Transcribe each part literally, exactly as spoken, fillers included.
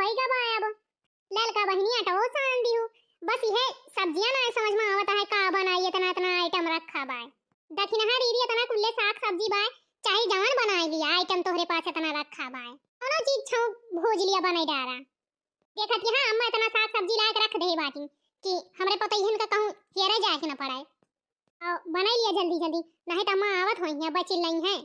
ठीक बा, अब ललका बहिनी आटो सान दिहु। बस इहे सब्जियां ना समझ में आवत है, का बनाई, इतना इतना आइटम रखा बाय। दखिनहा दीदी इतना कुल्ले साग सब्जी बाय, चाहे जवन बनाई लिया, आइटम तोहरे पास इतना रखा बाय, कौनो चीज छौ भूज लिया, बनाई डारा। देखत कि हाँ, अम्मा इतना साग सब्जी लायक रख दे बाटी कि हमरे पतोहियन का कहूँ हेरे जाए के न पड़े। और बनाई लिया जल्दी जल्दी, नहीं तो अम्मा आवत होई हैं, बचिल नहीं है।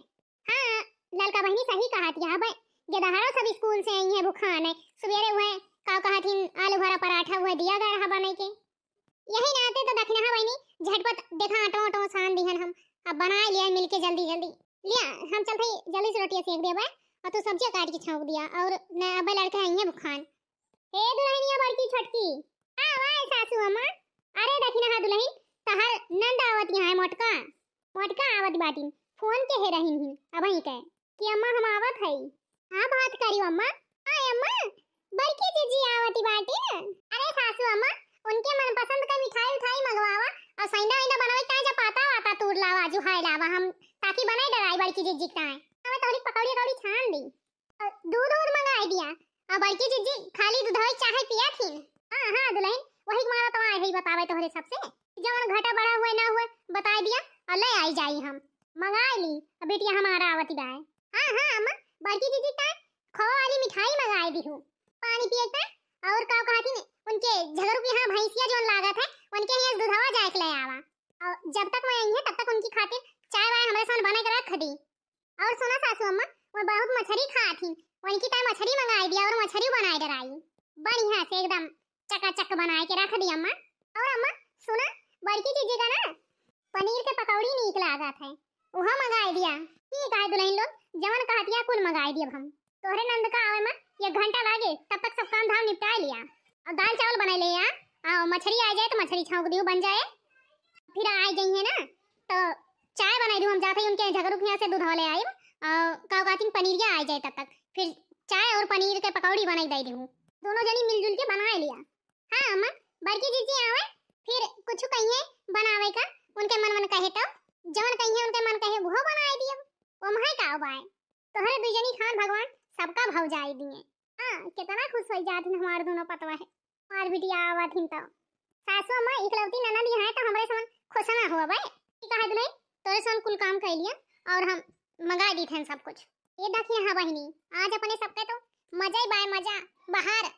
हाँ, ललका बहिनी सही कहत है, अब गेदहरो सब स्कूल से आई हैं भुखान है। सवेरे हुए का कहत हिन, आलू भरा पराठा हुए दिया गया रहा बने के। यही नाते तो दखिनहा बहिनी झटपट देखा आटो आटो सान दिहन हम, अब बनाए लिया मिलके जल्दी जल्दी। लिया, हम चलते ही जल्दी से रोटियां सेक दिया बा, और तू सब्जियां काट के छौंक दिया, और न अबे लड़के आई हैं भुखान। हे दुल्हनिया बड़की छोटकी, आ वाह सासू अम्मा। अरे दखिनहा दुल्हन, तहर नंद आवत यहाँ है मोटका, मोटका आवत बाटिन, फोन के हे रहिन ही अबही के कि अम्मा हम आवत हई। हाँ बात करी अम्मा। हाँ अम्मा, बड़की जीजी आवती बाटिन। अरे सासू अम्मा, उनके मनपसंद का मिठाई उठाई मंगवावा और सैंडा वैंडा बनावे, का जा पाता वाता तूर लावा, जुहाई लावा, हम ताकि बनाई डराई बड़की जीजी का। हमें तोहरी पकौड़ी कौड़ी छान दी। दूध दूध मंगाई दिया। अब बड़की जीजी खाली दूधवे चाहे पिया थी। हाँ हाँ दुल्हन, वही मारा तो आए है बतावे तोहरे सबसे, जवन घटा बड़ा हुए ना हुए बताई दिया और ले आई जाई हम। मंगाई ली, अब बिटिया हमारा आवती बाय। हाँ हाँ अम्मा, बड़की जीजी का खोवा वाली मिठाई मंगाई दी हूँ, पानी पिए का। और का कहती ने, उनके झगरू की यहाँ भैंसिया जवन लागत है, उनके यहाँ दूधवा जाए के ले आवा। और जब तक मैं आई है तब तक उनकी खातिर चाय वाय हमरे साथ बना के रख दी। और सुना सासू अम्मा, वो बहुत मछरी खात ही, उनकी ताई मछरी मंगाई दिया और मछरी बनाए डराई, बढ़िया से एकदम चकाचक बनाए के रख दी अम्मा। और अम्मा सुना, बड़की जीजी का ना पनीर के पकौड़ी नीक लागत है, उहा मंगाए दिया। ठीक है दुल्हन लोग, जवन कहतिया कुल मंगाए दिया हम। तोहरे नंद का आवे में एक घंटा लागे, तब तक सब काम धाम निपटा लिया। और दाल चावल बनाए ले आ, और मछरी आ जाए तो मछरी छौंक दियो बन जाए, फिर आ जाइए ना तो चाय बनाई दूँ हम, जाते ही उनके झगरू के यहाँ से दूध ले आई। और का कहती पनीरिया आ जाए तब तक फिर चाय और पनीर के पकौड़ी बनाई दे दूँ, दोनों जनी मिलजुल के बनाए लिया। हाँ अम्मा, बड़की जीजी आवे फिर कुछ कहिए बनावे का, उनके मन मन कहे तो, जवन कहिए उनके मन कहे वो बनाए दियो, वो महे का बाय। तोहरे दुई जनी खान भगवान सबका भौजाई दिए। हाँ कितना खुश हो जात हमार दोनों पतवा है। हमार बिटिया आवत हिन तो। सासू अम्मा इकलौती ननद यहाँ है तो हमरे समन खुश ना हुआ भाई। ठीक है दुल्हन, तोरे समन कुल काम कर लिया और हम मंगा दी थे सब कुछ। ये देखिए हाँ बहिनी, आज अपने सबके तो मजा ही बाय मजा। बाहर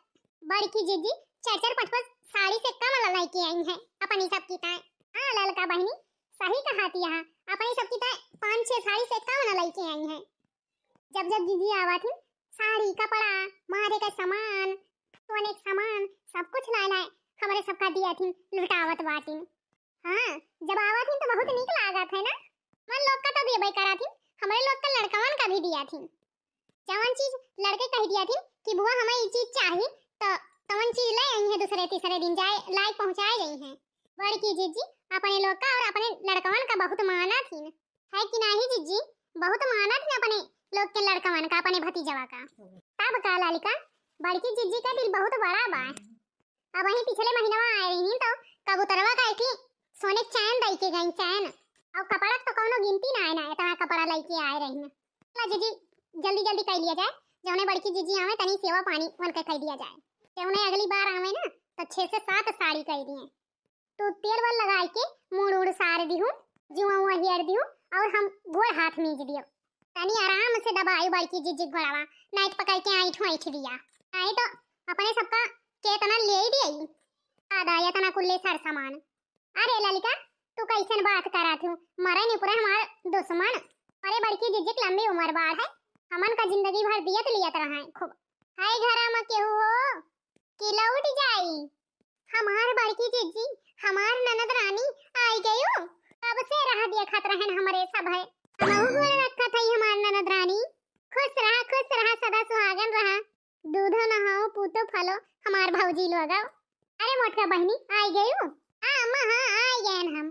बड़की जीजी चार चार पाँच पाँच साड़ी से कम ला लेके आई हैं अपनी सबकी ताय। हाँ ललका बहिनी सही कहा थी, यहाँ अपनी सबकी ताय पाँच छह साड़ी से कम ना लेके आई हैं। जब जब जीजी आवा थी, साड़ी कपड़ा, मारे का सामान, सोने का सामान, सब कुछ लाए लाए हमरे सबका दिया थी, लुटावत बाटिन। हाँ, जब आवा थी तो बहुत नीक लागत है ना, मन लोग का तो देबे करा थी, हमरे लोग का लड़कवन का भी दिया थी। जवन चीज लड़के कह दिया थी कि बुआ हमें ये चीज चाहिए, तो तवन चीज ले आई है दूसरे तीसरे दिन जाए लाए पहुँचाए गई है। बड़की जीजी अपने लोग का और अपने लड़कवन का बहुत माना थी, है कि नाही जीजी? बहुत मानत न अपने लोग के लड़कवन का, अपने भतीजवा का। तब का ललिका, बड़की जीजी का दिल बहुत बड़ा बा। अब वही पिछले महीनवा आए रही तो कबूतरवा का एक सोने के चैन दई के गई, चैन। और कपड़ा तो कौनो गिनती ना आए ना, इतना कपड़ा लेके आए रही ना। चला जीजी, जल्दी जल्दी कर लिया जाए, जौने बड़की जीजी आवे तनी सेवा पानी उनके कर दिया जाए, जौने अगली बार आवे ना तो छह से सात साड़ी कर दिए। तू तेल वेल लगाई के मूड़ उड़ सार दिहू, जुआ उआ हेर दिहू और हम गोड़ हाथ मीज दियो। तनी आराम से दबाई बड़की जीजी गोड़वा, नाइट पकड़ के आइठ आइठ दिया। नहीं तो अपने सबका केतना ले ही दिया। आदा इतना कुल्ले सर सामान। अरे ललिका, तू कैसन बात करा थू? मरे नहीं पूरा हमार दुश्मन। अरे बड़की जीजी की लंबी उम्र बाढ़ है, हमन का जिंदगी भर दियत लियत रहा है खूब। हाय घरा में केहू हो कि लौट जाई? हमार बड़की जीजी, हमार ननद रानी आई गयो। कब से राह देखत रहन हमरे सब है। हमहू गोड़ रखत हई हमार ननद रानी। खुश रहा, खुश रहा, सदा सुहागन रहा। दूधो नहाओ, पूतो फलो, हमार भौजी लोग। अरे मोटका बहिनी, आई गयो? हाँ अम्मा, हाँ, आई गयन हम।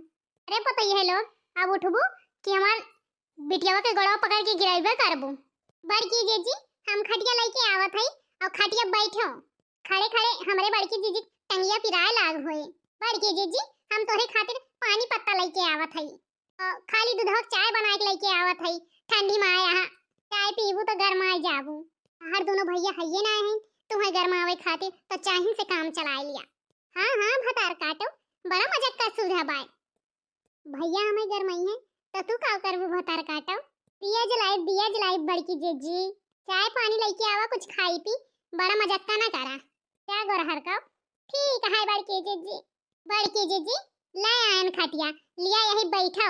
अरे पतोहिए लोग, अब उठबू कि हमार बिटियावा के गोड़वा पकड़ के गिराइबे करबू। बड़की जीजी, हम खटिया लेके आवत हई और खटिया बैठो। खड़े खड़े हमरे बड़की जीजी के टंगिया पिराए लाग होए। बड़की जीजी, हम तोहरे खातिर पानी पत्ता लेके आवत हई। अ, खाली दूधवा के चाय बना के लेके आवत हई। ठंडी में आया हा, चाय पीबू तो गरमाए जाबू। हर दोनों भैया हइये ना हैं, तुहैं गरमावै खातिर तो चाहिन से काम चलाए लिया। हाँ, हाँ, भतार काटो, बड़ा मजक्का सूझा बाय। भइया हमें गरमइहैं, तो तू का करबू भतार काटो? दिया जलाइब, दिया जलाइब बड़की जिज्जी। चाय पानी लइके आवा, कुछ खाई पी, बड़ा मजक्का ना करा। जा गोरहर का। ठीक है बड़की जिज्जी। बड़की जिज्जी, लै आयन खटिया, लिया यही बैठो।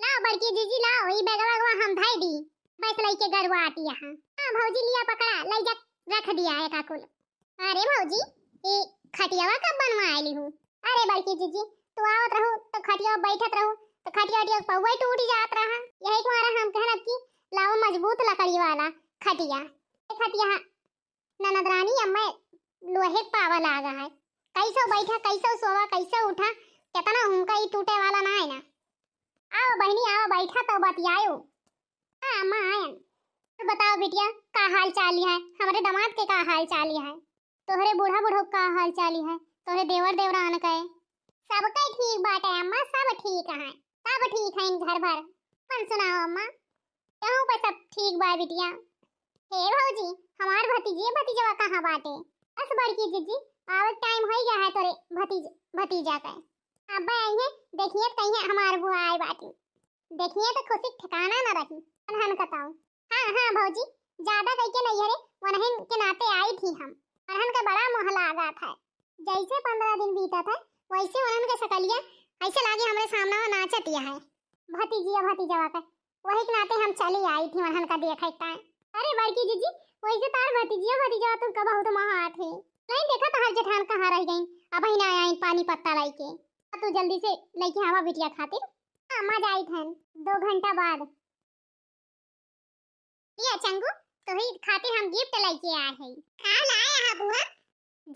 लाओ बड़की जिज्जी, लाओ, ई बैगवा वैगवा हम धइ दी। बस लइके गरुआ आती यहाँ। हाँ भौजी, लिया पकड़ा, लइ जा, रख दिया है काकुल। अरे भौजी, ई खटियावा कब बनवा आइली हूँ? अरे बड़की जिज्जी, तू आवत रहू तो खटिया बैठत रहू तो खटिया उटिया पौवा टूट जात रहा। यही के मारे हम कहन अब की लाओ मजबूत लकड़ी वाला खटिया। ए खटिया, हाँ, ननद रानी, अम्मा लोहे के पावा लागा है। कैसे बैठा, कैसे सोवा, कैसे उठा, कितना उनका ही टूटे वाला ना है ना। आओ बहनी, आओ बैठा तो बतियाओ। हाँ अम्मा आयन। तो बताओ बिटिया, का हाल चाल है? हमरे दामाद के का हाल चाल है? तोहरे बूढ़ा बूढ़ो का हाल चाल है? तोहरे देवर देवरान के? सबके ठीक बाटे अम्मा, सब ठीक है, सब ठीक है घर भर। अपन सुनाओ अम्मा, कहूँ पे सब ठीक बा बिटिया? हे भौजी, हमार भतीजिया भतीजवा कहाँ बाटे? बस बड़की जिज्जी, आवे टाइम हो गया है तोरे भतीज भतीजा के। अब आई है, देखिए कहीं हमार बुआ आए बाटी। देखिए तो खुशी ठिकाना न रही। अनहन कताऊ। हाँ, हाँ भौजी, ज्यादा कह के नहीं है रे, वनहन के नाते आई थी हम। वनहन का बड़ा मोह लागा था। जैसे पंद्रह दिन बीता था, वैसे वनहन के सकलिया ऐसे लागे हमरे सामने नाचत है। भतीजिया भतीजवा का, वही के नाते हम चली आई थी वनहन का देखे ताए। अरे बड़की जिज्जी, वैसे तार भतीजिया भतीजवा तुमका बहुत महा आत है। नहीं देखा तो हर जेठान कहाँ रह गई, अब ही ना आई पानी पत्ता लाई के। अब तू जल्दी से लेके आवा बिटिया खातिर। हाँ, अम्मा जाई थन, दो घंटा बाद। ये चंगू, तोही खातिर हम गिफ्ट लेके आए हैं। का लाए है बुआ?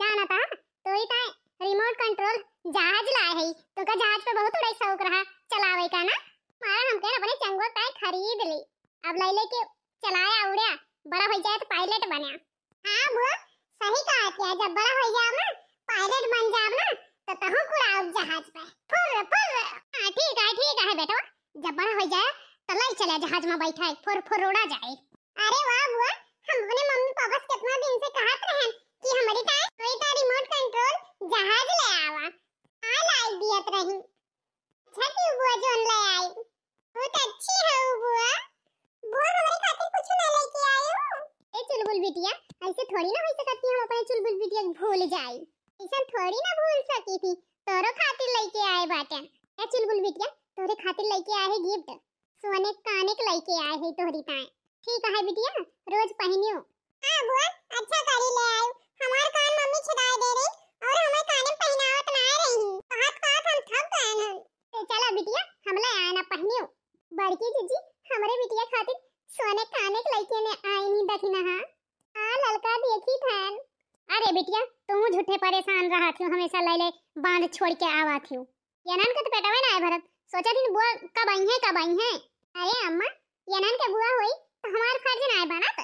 जानता, तोही ताए रिमोट कंट्रोल जहाज लाए है। तुमका जहाज पे बहुत बड़ा शौक रहा चलावे का ना? मारा हम कह अपने चंगू ताए खरीद ले। अब ले लेके चलाया उड़्या, बड़ा हो जाए तो पायलट बना। हाँ बुआ, सही कहा क्या, जब बड़ा हो जाओ ना, पायलट बन जाओ ना, तो तहु उड़ाओ जहाज पे। फुर, फुर। हाँ, ठीक है, ठीक है बेटवा, जब बड़ा हो जाए, तो ले चले जहाज में बैठा है, फुर, फुर उड़ा जाए। अरे वाह बुआ, हम अपने मम्मी पापा से कितना दिन से कहत रहन कि हमरी ताए कोई तो रिमोट कंट्रोल जहाज ले आवा। हाँ, लाई दियत रही। अच्छा की बुआ जोन ले आई। बहुत अच्छी है बुआ। बुआ, हमरे खातिर कुछ ना लेके आए हो? ए चुलबुल बिटिया, ऐसे थोड़ी ना हो सकत कि हम अपने चुलबुल बिटिया के भूल जाई। ऐसा थोड़ी ना भूल सकी थी, तोरो खातिर लेके आए बाटे। ए चुलबुल बिटिया, तोरे खातिर लेके आए है गिफ्ट। सोने काने के लेके आए है तोहरी ताए। ठीक है बिटिया, रोज पहनियो। हाँ बुआ, अच्छा करी ले आयु। हमार कान मम्मी छुड़ाए दे रही और हमें काने में पहनावत ना रही। कहत कहत हम थक गए हैं। तो चला बिटिया, हम ले आए ना पहनियो। बड़की जिज्जी, हमरे बिटिया खातिर सोने काने के लेके ने आए नहीं दखिना हा। हाँ ललका देखी थन। अरे बिटिया, तू झूठे परेशान रहा थियो, हमेशा ले ले बांध छोड़ के आवा थियो। यनन के तो पेटवे ना है भरत, सोचा दिन बुआ कब आई है, कब आई है। अरे अम्मा, यनन के बुआ होई तो हमार फर्ज ना है बनत,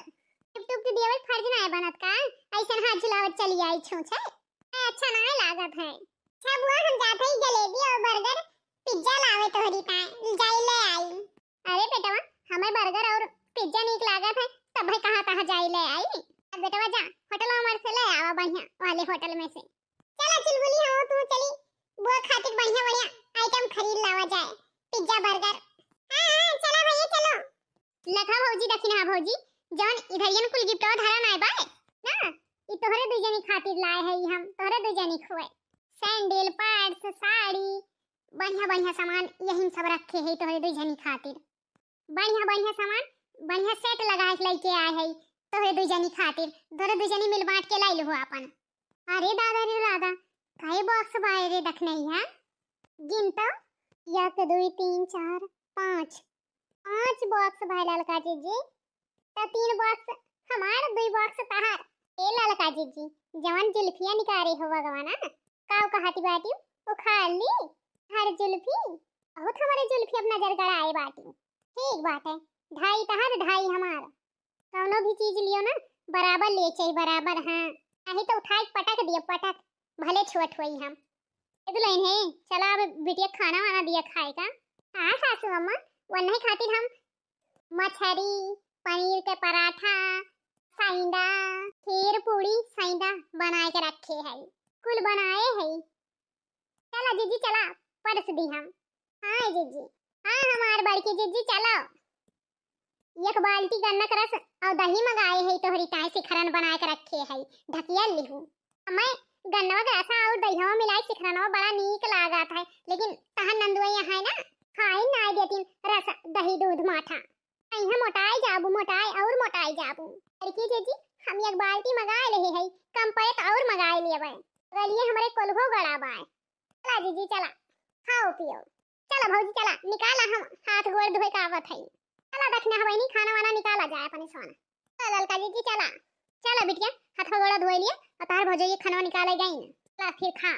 टिप टुप के देवर फर्ज ना है बनत का? ऐसन हाथ झुलावत चली आई छूछे। ए, अच्छा ना लागत है। अच्छा बुआ, हम जात हई जलेबी और बर्गर, पिज्जा लावे तोहरी ताए, जाई ले आई। अरे बेटवा, हमें बर्गर और पिज्जा नीक लागत है, तब है कहाँ कहाँ जाई ले आई। अब बेटवा जा, होटल हमारे से ले आवा बढ़िया वाले होटल में से। चला चुलबुली, हाँ तू चली, बुआ खातिर बढ़िया बढ़िया आइटम खरीद लावा जाए, पिज्जा बर्गर। हाँ हाँ चला भैया चलो। लखा भौजी दखिना भौजी, जौन इधरियन कुल गिफ्टवा धरा नाय बाय ना, ई तोहरे दुई जनी खातिर लाए है, ई हम तोहरे दुई जनी खुए। सैंडल, पर्स, साड़ी, बढ़िया बढ़िया सामान यही सब रखे है तोहरे दुई जनी खातिर। बढ़िया बढ़िया सामान, बढ़िया सेट लगा के लेके आए है तोहरे दुई जनी खातिर। तोहरे दुई जनी मिल बांट के लाई लो आपन। अरे दादा रे दादा, कई बॉक्स बाय रे दखनई है? गिन तो, एक, दुई, तीन, चार, पाँच, पाँच बॉक्स भाई ललका जिज्जी, त तीन बॉक्स हमार, दुई बॉक्स तहार। ए ललका जिज्जी, जवन जुल्फिया निकारे हो भगवाना, काउ कहती बाटी, उखाड़ ली हर जुल्फी, बहुत हमारे जुल्फी अपना जरगड़ा आए बाटी। ठीक बात है, ढाई तहार, ढाई हमार। कौनो भी चीज लियो ना, बराबर ले चाहिए, बराबर, हाँ। नहीं तो उठा के पटक दिए, पटक, भले छोट होई हम। ए दुल्हन है, चला अब बिटिया खाना वाना दिया खाए का। हाँ सासू अम्मा, वन्ने खातिर हम मछरी, पनीर के पराठा, सैंडा, खीर पूड़ी सैंडा बनाए के रखे है, कुल बनाए है। चला जीजी चला, परस दी हम। हाँ जीजी, हाँ हमार बड़की जीजी चला। एक बाल्टी गन्ना के रस और दही मंगाए है, तोहरी ताई सिखरन बनाए के रखे है, ढकिया लिहू। हमें गन्नवा के रस और दहिया मिलाई सिखरनवा बड़ा नीक लागत है, लेकिन तहन नंदुआ यहाँ है ना, खाई ना देतीन रस दही दूध माठा। अइहे मोटाई जाबू, मोटाई और मोटाई जाबू। लड़की जीजी, हम एक बाल्टी मंगाए लेहे है, कम पड़े तो और मंगाए लेबे। गलिए हमरे कोल्हो गड़ा बाय। चला जीजी चला, खाओ पियो। चला भौजी चला, निकाला हम हाथ गोड़ धोए का आवत है। चला दक्षिणा बहिनी, खाना वाना निकाला जाए अपने सोना। चला ललका जीजी चला, चला बिटिया, हाथ गोड़ धोए लिए और तार भौजी खाना निकाले गई। चला फिर खा,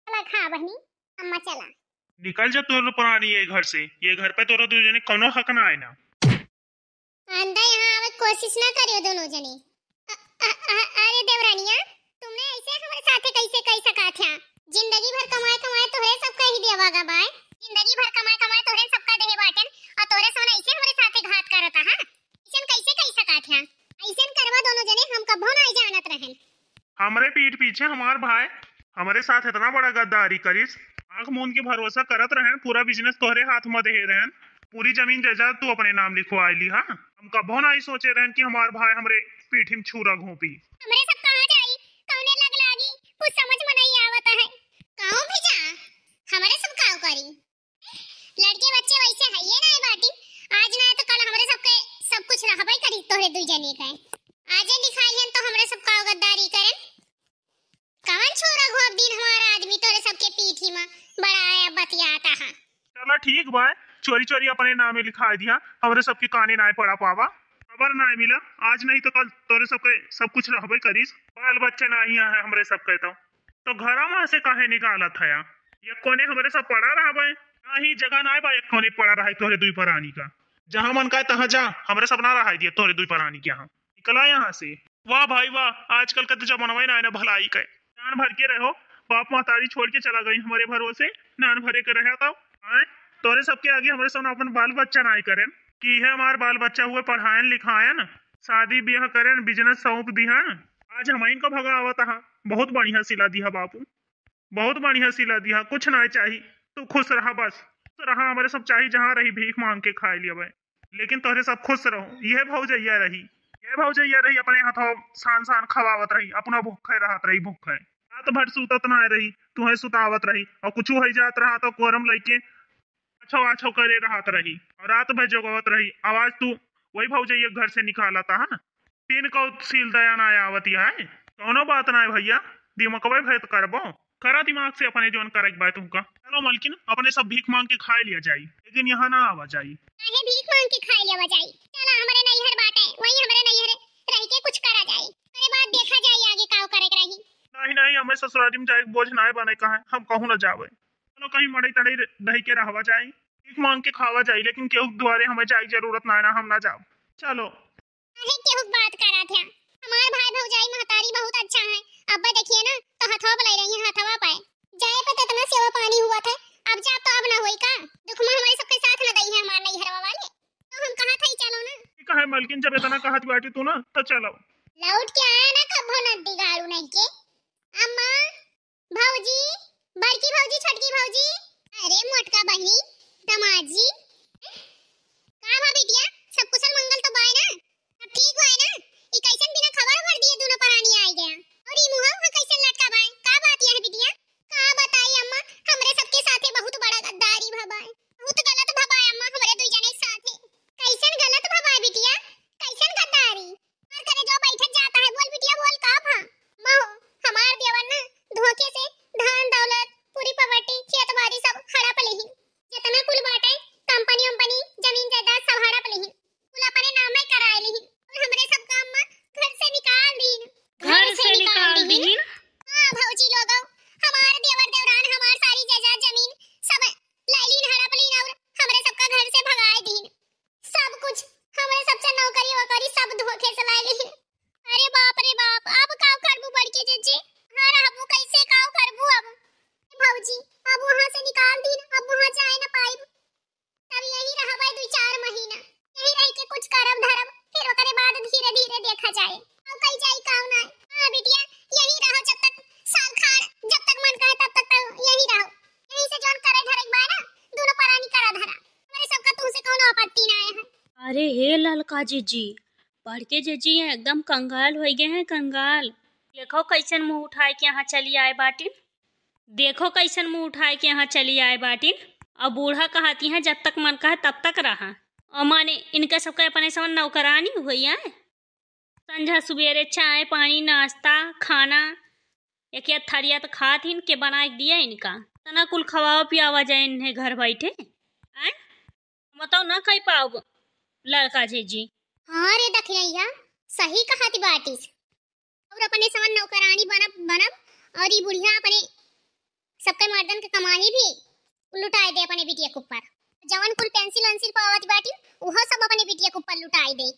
चला खा बहिनी, अम्मा चला। निकल जा तोर प्राणी ये घर से, ये घर पे तोरा दो जने कोनो हक ना आए ना। आंदा यहाँ आवे कोशिश ना करियो दोनों जने। अ-, अ-, अ-, अरे देवरानिया, तुमने ऐसे हमारे साथे कैसे कह सका था? जिंदगी भर कमाए कमाए तोहरे सबका ही देवा गा बाय। जिंदगी भर कमाए कमाए तोहरे सबका देहे बाटन और तोहरे सोना ऐसे हमारे साथे घात करता, हाँ? ऐसन कैसे कह सका था? ऐसन करवा दोनों जने हम कभो ना जानत रहन। हमरे पीठ पीछे हमार भाई हमरे साथ इतना बड़ा गद्दारी करिस। आंख मूंद के भरोसा करत रहन, पूरा बिजनेस तोहरे हाथ में देहे रहन, पूरी जमीन जायदाद तू अपने नाम लिखवाए ली। हाँ, हम कभो ना ही सोचे रहन कि हमार भाई हमरे पीठी में छुरा घोंपी। हमरे सब कहाँ जाई, कौने लग लागी, कुछ समझ में नहीं आवत है। कहूँ भी जा, हमरे सब काव करी। लड़के बच्चे वैसे हइये नाय बाटी, आज ना तो कल हमरे सबके सब कुछ रहबे करी तोहरे दुई जने के। आजे लिखाई हन तो हमरे सब का गद्दारी करन। कवन छोरा घोप दिन हमार आदमी तोहरे सबके पीठी में बड़ा आया बतियाता है। चला ठीक बा, चोरी चोरी अपने नामे लिखाई दिया, हमरे सबके काने नाय पड़ा पावा। खबर नाय मिला, आज नहीं तो कल तोहरे सबके सब कुछ रहबे करीस। बाल बच्चा नाही है हमरे सबके तो। तो घरा में से काहे निकालत हया? एक कोने हमरे सब पड़ा रहबे, ना ही जगह ना बा एक कोने पड़ा रहे तोहरे दुई परानी का। जहाँ मन का तहाँ जा, हमरे सब ना रहाई दिए तोहरे दुई परानी के यहाँ। निकला यहाँ से। वाह भाई वाह, आजकल का तो जमाना ही ना है ना भलाई का। जान भर के रहो, बाप महतारी छोड़ के चला गई हमरे भरोसे, नान भरे के रहा तो। आए, तोहरे सबके आगे हमरे सब अपन बाल बच्चा ना करें कि यह हमार बाल बच्चा हुए पढ़ायन लिखायन, शादी ब्याह करें, बिजनेस सौंप दिहन। आज हम इनका भगावत हा। बहुत बढ़िया सिला दिया बापू, बहुत बढ़िया सिला दिया, कुछ ना चाही, तू खुश रहा बस। खुश रहा, हमरे सब चाही जहाँ रही भीख मांग के खाए लिया भाई, लेकिन तोहरे सब खुश रहो। यह भौजैया रही, यह भौजैया रही, अपने हाथों सान सान खवावत रही, अपना भूखे रहत रही, भूखे रात भर सूतत ना रही, तुहे सुतावत रही, और कुछ हो जात रहा तो कोरम लइके अच्छो अच्छो करे रहत रही और रात भर जगवत रही। आवाज तू वही भौजैया घर से निकालता है। तीन कौ सील दया ना आवत है। कौनो बात ना है भैया, दिमकवे भेद करबो। करा दिमाग से अपने जौन करे के बा तुमका। चलो मलकिन, अपने सब भीख मांग के खाए लिया जाई, लेकिन यहाँ ना आवा जाई। काहे भीख मांग के खाए लिया जाई? चला हमरे नैहर बाटे, वही हमरे नैहर रह के कुछ करा जाई। अरे बात देखा जाई आगे का करे के रही। नहीं नहीं, हमें ससुरारी में जाए के बोझ ना बने कहा, हम कहूँ ना जावे। चलो कहीं मड़ई तड़ई रे-, ढही के रहवा जाई, भीख मांग के खावा जाई, लेकिन केहू के दुआरे हमें जाए के जरूरत ना है ना, हम ना जाओ। चलो। काहे केहू के बात करा थे? हमार भाई भौजाई महतारी बहुत अच्छा है। अब्बा देखिए ना, तो हथवा बुलाई रही है, हथवा पाए। जाए पे तो इतना सेवा पानी हुआ था, अब जा तो अब ना होई का? दुख में हमारे सबके साथ ना दई है हमार नैहरवा वाले, तो हम कहा था ही चलो ना। ठीक है मलकिन, जब इतना कहत बाटी तू ना, तो चलो। लौट के आया ना कभो नद्दी गाड़ू नहीं के। अम्मा, भौजी, बड़की भौजी, छोटकी भौजी, अरे मोटका बहिनी, दामाद जी, का भा बिटिया, सब कुशल मंगल तो बाय ना? सब ठीक बाय ना? ई कैसन बिना खबर भर दिए दोनों परानी आइ गया? और ई मुंह वहाँ कैसन लटका बाय? का बात यह बिटिया? का बताई अम्मा, हमरे सबके साथे बहुत बड़ा गद्दारी भा बाय, बहुत गलत भा बाय अम्मा, हमरे दुई जने के साथे। कैसन गलत भा बाय बिटिया? कैसन गद्दारी? और करे जो बैठत जाता है, बोल बिटिया बोल का भा? ललका जिज्जी, बड़के जिज्जी एकदम कंगाल होइ गए हैं, कंगाल। देखो कैसन मुँह उठाए के यहाँ चली आए बाटिन, देखो कैसन मुँह उठाए के यहाँ चली आए बाटिन। और बूढ़ा कहती हैं, "जब तक मन कहे तब तक रहा।" और माने इनका सबका अपने समन नौकरानी हुई है। संझा सुबेरे चाय पानी, नाश्ता, खाना, एक एक थरिया तो खात हिन, के बनाए के दिया इनका। तना कुल खवावा पियावा जाए इन्हें घर बैठे। आय? हम तो ना खाई पाउब ललका जिज्जी। हाँ रे दखिनैया, सही कहत बाटिस। और अपने समन नौकरानी बनब, बनब, और ई बुढ़िया अपने सबके मर्दन के कमाई भी लुटाए दे अपने बिटिया के ऊपर। जवन कुल पेंसिल वेंसिल पावत बाटी, उहो सब अपने बिटिया के ऊपर लुटाए दे।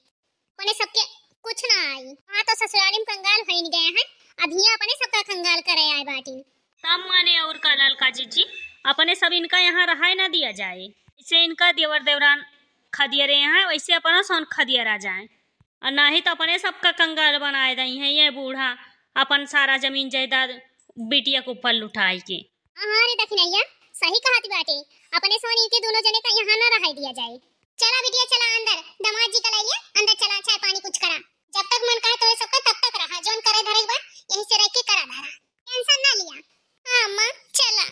अपने सबके कुछ ना आई। हाँ, तो ससुराली में कंगाल होइन गए हैं, अब हियाँ अपने सबका कंगाल करे आए बाटी। तब माने और का ललका जिज्जी, अपने सब इनका यहाँ रहाए ना दिया जाए। जैसे इनका देवर देवरान खदियरे हैं, वैसे अपना सौन खदियरा जाए। और नाही तो अपने सबका कंगाल बनाए दई हैं ये बूढ़ा, अपन सारा जमीन जायदाद बिटिया के ऊपर लुटाई के। हाँ रे दखिनैया, सही कहत बाटे, अपने सोनी के दोनों जने का यहाँ ना रहाई दिया जाए। चला बिटिया, चला अंदर, दामाद जी का लाइए, अंदर चला, चाय पानी कुछ करा। जब तक मन कहे तोरे सबका तब तक रहा, जौन करे धरे के बा, यहीं से रह के करा धरा, टेंशन ना लिया। हाँ अम्मा, चला,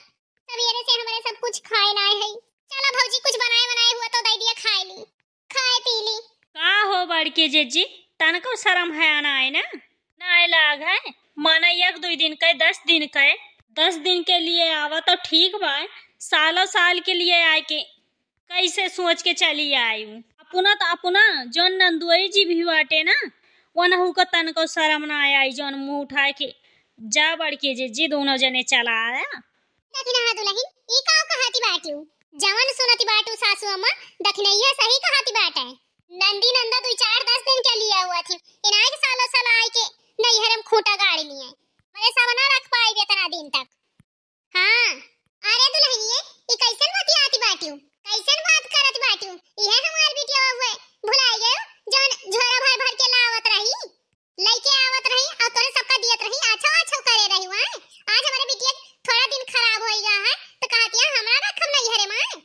सवेरे से हमरे सब कुछ खाए ना है। चला भौजी, कुछ बनाए बनाए हुआ तो दे दिया, खाए ली, खाए पी ली। का हो बड़की जिज्जी, तनको शर्म है ना, है ना? ना लाग है, माना एक दुई दिन के, दस दिन के, दस दिन के लिए आवा तो ठीक बा, सालों साल के लिए आए के कैसे सोच के चली आई हूँ। अपना तो अपना जौन नंदुआई जी भी बाटे ना, वनहू को तनको शर्म ना आई, जौन मुँह उठाए के जा बड़की जिज्जी दोनों जने चला आया। दखिनहा दुलहिन, ई का कहती बाटिउ? जवन सुनती बाटू सासू अम्मा, दखिनैया सही कहती बाटे। नंदी नंदा दुई चार दस दिन के लिए हुआ थी, इनाय के सालों साल आए के नैहर में खूंटा गाड़ी लिए। मरे सब ना रख पाई इतना दिन तक। हाँ, अरे दुलहिनिए, ई कैसन बतियाती बाटिउ? कैसन बात करत बाटिउ? इहे हमार बिटिया हुए, भुलाई गयो, जौन झोरा भर भर के लावत रही। लइके आवत रही और तोरे सबका दियत रही, आछो आछो करे रही हुआ। आज हमरे बिटिया थोड़ा दिन खराब होई गया है, तो कहतिया, "हमरा रखब नैहरे में,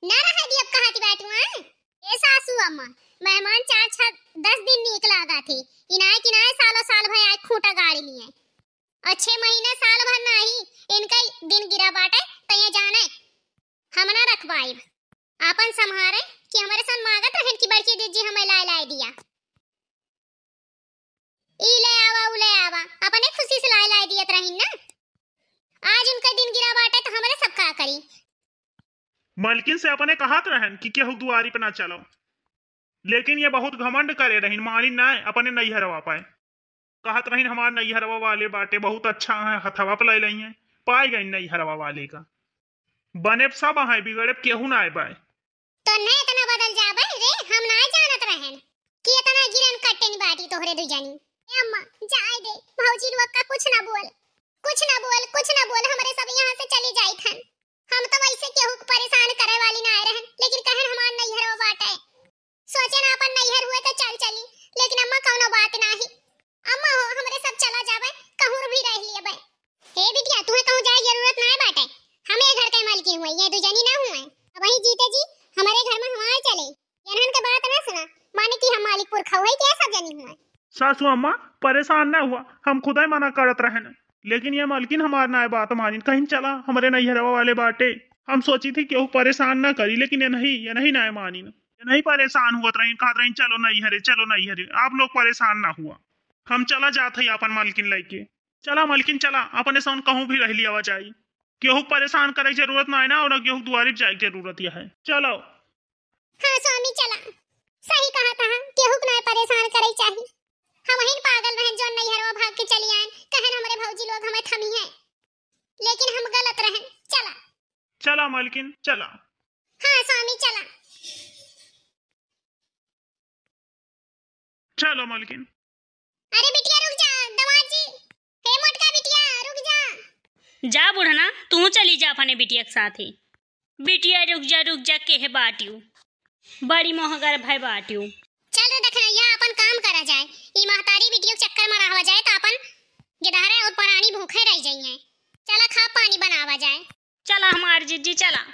ना रहे दियब," कहती बाटू, हाँ? ए सासू अम्मा, मेहमान चार छह दस दिन नीक लागा थे, इनाय किनाय सालों साल भर आए खूंटा गाड़ी लिए। और छह महीने साल भर नाही, इनका दिन गिरा बाटे, तो ये जाने, हम ना रख पाइब। आपन संभारे कि हमरे सन मांगत रहन कि बड़की दीदी हमें लाए लाए दिया। ई ले आवा, ऊ ले आवा, अपने खुशी से लाए लाए दियत रहिन ना। आज उनका दिन गिरा बाटे तो हमरे सब का करी। मलकिन से अपने कहत रहन कि केहू दुआरी पे ना चलो, लेकिन ये बहुत घमंड करे रहिन, मानिन ना अपने नैहरवा पाए। कहत रहिन हमार नैहरवा वाले बाटे बहुत अच्छा है, हथवा पे ले लई है, पाए गई नैहरवा वाले का। बने सब है, बिगड़े केहू ना आए बाए। तन्हे इतना बदल जाबे रे, हम ना जानत रहन कि इतना गिरन कट्टेन बाटी तोहरे दुई जनी। ए अम्मा, जाए दे, भौजी लोग का कुछ ना बोल, कुछ ना बोल, कुछ ना बोल, हमरे सब यहाँ से चली जाइत हन। हम तो वैसे केहू के परेशान करे वाली ना आए रहन, लेकिन कहन हमार नैहरवा बाटे, सोचे ना अपन नैहर हुए तो चल चली, लेकिन अम्मा कौनो बात नाही। अम्मा हो, हमरे सब चला जाबे, कहूँ भी रह लियबे। हे बिटिया, तुहे कहूँ जाए जरूरत नाय बाटे, हम ए घर के मालकिन हुए, ये दुई जनी ना हुए। अब वही जीते जी हमरे घर में हमार चले, यनहन के बात ना सुना, माने कि हम मालिक पुरखा हुए, क्या सब जनी हुए। सासू अम्मा, परेशान ना हुआ, हम खुदे मना करत रहन, लेकिन ये मालकिन हमार नाय बात मानिन, कहिन चला हमरे नैहरवा वाले बाटे। हम सोची थी केहू परेशान ना करी, लेकिन ये नहीं, ये नहीं नाय मानिन, ये नहीं परेशान हुआ रही, कहत रही चलो नैहरे, चलो नैहरे, आप लोग परेशान ना हुआ, हम चला जात है अपन मालकिन लेके। चला मलकिन, चला, अपने सन कहूँ भी रह लिया जाई। केहू परेशान करे के जरूरत ना है ना, और केहू दुआरी पे जाए के जरूरत यह है। चलो। हाँ स्वामी, चला। सही कहा था, केहू के ना परेशान करे चाही। हम ही पागल रहन, जौन नैहरवा भाग के चली आन, कहन हमरे भौजी लोग हमें थमी है, लेकिन हम गलत रहन। चला। चला मलकिन, चला। हाँ स्वामी, चला। चलो मलकिन। अरे बिटिया रुक जा, दमाद जी। हे मोटका बिटिया रुक जा। जा बुढ़ना, तू चली जा अपने बिटिया के साथे। बिटिया रुक जा, रुक जा, केहे बाटियो। बड़ी मोहगर भय बाटियो। चल रे दखिनैया, अपन काम करा जाए। ई महतारी बिटियो के चक्कर में रहा जाए तो अपन गिदहरे और परानी भूखे रह जाइए। चला खा पानी बनावा जाए। चला हमार जिज्जी, चला।